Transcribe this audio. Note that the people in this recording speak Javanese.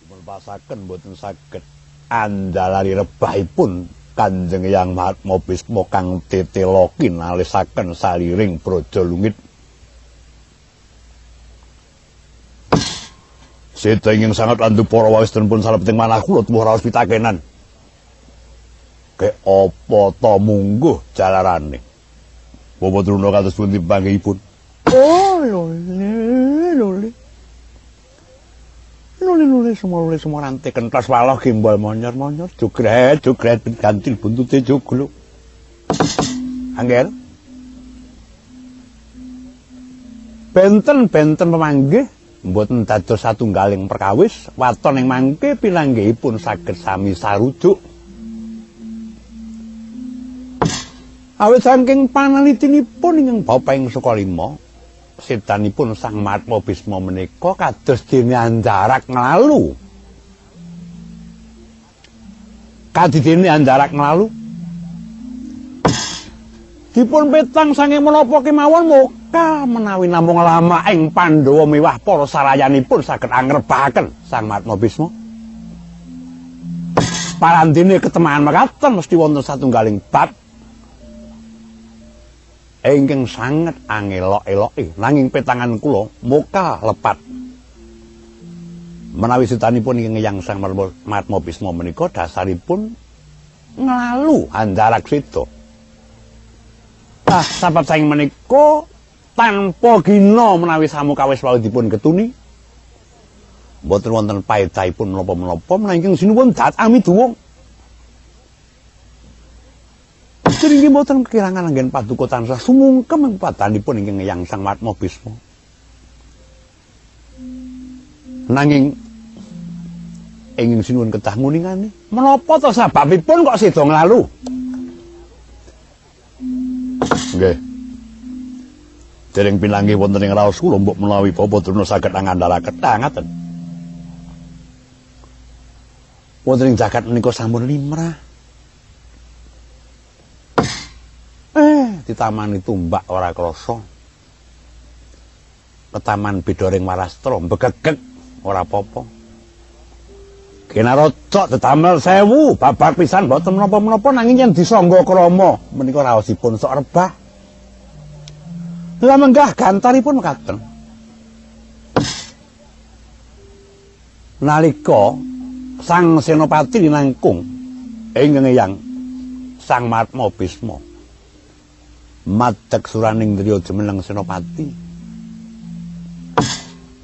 Dipun pasaken mboten saged andalari rebahipun Kanjeng Hyang Mahatma Bisma kang tetela kinalisaken saliring Braja Lungit. Seda ingkang sanget landu para wawis pun salebeting manah kula tuwuh raos pitakenan. Ke apa ta mungguh jalarane? Bapak Drona kados pundi panggihipun? Oh, lole, lole. Lole lole semua lole semua rantai kentas waloh gimbal monyor-monyor jogret jogret gantil buntute joglo. Angger. Benten-benten pemanggih mboten dados satunggaling perkawis waton ing mangke pinanggihipun saged sami sarujuk. Awit saking panalitinipun ingkang bapa ing Sukalima, sedanipun Sang Mahatma Bisma menika kados dene andarak nglalu. Kadidene andarak nglalu. Dipun petang saking menapa kemawon moka menawi namung lama ing Pandhawa miwah para sarayanipun saged angrebahaken Sang Mahatma Bisma. Parandene ketemahan mekaten mesti wonten satunggaling bab ingkang sanget angelok-eloki, nanging petangan kula moka lepat. Menawi sedanipun ingkang Hyang Sang Mahatma Bisma menika dasaripun nglalu andarak seda. Ah, sabab saking menika tanpa gina menawi samukawis wau dipun ketuni mboten wonten paedahipun menapa-menapa menawi ingkang sinuwun dat amiduwung. Sering mboten kekirangan anggen paduka tansah sumungkem ing padanipun ingkang Hyang Sang Mahatma Bisma. Nanging ingkang sinuwun kedah nguningani, menapa ta sababipun kok seda nglalu? Nggih. Dereng pinanggih wonten ing raos kula mbok menawi Bapak Drona saged ngandharaken ngaten. Wonten ing jagat menika sampun limrah. Ditamani tumbak ora krasa. Ketaman bedoring warastra mbegegeg ora apa-apa. Kinarocok dedamel 1000 babak pisan mboten menapa-menapa nanging yen disangga krama menika raosipun sok rebah. Lah menggah gantaripun mekaten. Nalika Sang Senopati linangkung ingkang Hyang Sang Mahatma Bisma madeg suraning driya jumeneng Senopati.